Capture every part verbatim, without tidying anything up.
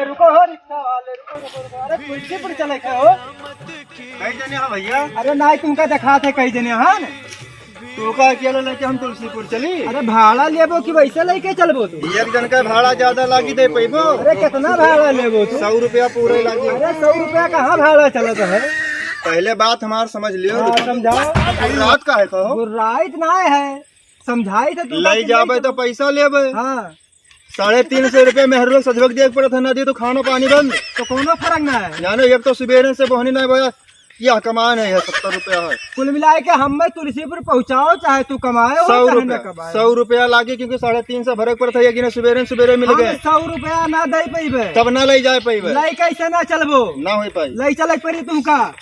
रुको हो रिक्शा वाले, रुको, रुको, रुको। अरे तुलसीपुर चले के हो? कई जने हो भैया? अरे नाहीं, तुमका देखात है कई जने हो ना? तू का अकेला लेके हम तुलसीपुर चली? अरे भाड़ा लेबो कि वैसे लेके चलबो तू? एक जन का भाड़ा ज्यादा लागी, दे पैबो? अरे कितना भाड़ा लेबो तू? सौ रुपया पूरे लागी। अरे सौ रुपया कहाँ भाड़ा चलत है? पहले बात हमार समझ लियो। हाँ, समझाओ। गुर्रात का है कहो? गुर्राइत ना है, समझाई तो तू लई बात जाबे नहीं तो पैसा लेबे। हाँ। साढ़े तीन सौ रुपया मेहर लोग सजवक दिए के पड़त है, ना दिए तो खाना पानी बंद। तो कोनो फर्क ना है। जानो, एक तो सुबेरे से बोहनी ना बोया, यह कमान है, यह सत्तर रुपया है। कुल मिलाए के हमें तुलसीपुर पहुँचाओ, चाहे तू कमाए हो, सौ चाहे ना रुपया, कमाए। सौ रुपया लागे, क्योंकि साढ़े तीन सौ भरे के पड़त है, ये गिने सुबेरे सुबेरे मिल हम गए। सौ रुपया ना दे पैबे। तब ना लई जाए पैबे। लई कैसे ना चलबो? ना हो पाई। लई चले के पड़ी तुमका।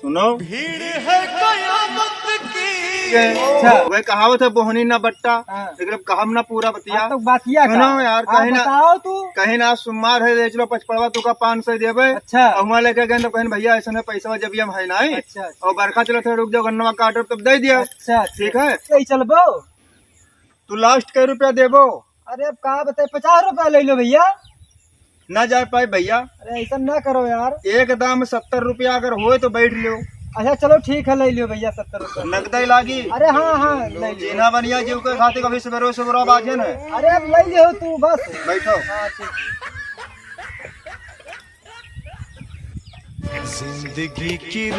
सुनो। भीड़ है कयामत की। अच्छा। वह कहावत है, बोहनी ना बट्टा, हाँ। एकरे कहम ना पूरा बतिया। हाँ, तो बतिया का? सुनो यार, हाँ, कहीं ना, बताओ तू। कहीं ना सुमार है, ले चलो पचपड़वा, तू का पाँच सौ देबे। अच्छा। और वहाँ लेके गए तो कहीं, "भैया, ऐसा ना पैसा जब हम है ना।" अच्छा, अच्छा। और बरखा चलत है, रुक जाओ, गन्नवा काटब तब दे दिया। अच्छा, अच्छा। ठीक है? यही चलबो। तू लास्ट कै रुपया देबो? अरे अब का बताए, पचास रुपया ले लो भैया। ना जाए पाए भैया। अरे ऐसा ना करो यार। एक दाम सत्तर रुपया अगर होए तो बैठ लियो। अच्छा चलो ठीक है, ले लियो भैया सत्तर रुपया। नगदे लागी। अरे हाँ हाँ, ले लियो। जीना बनिया जीव के खातिर कभी सुबेरो सुबेरो बाजे न। अरे अब ले लियो तू बस। बैठो। हाँ ठीक। जिंदगी की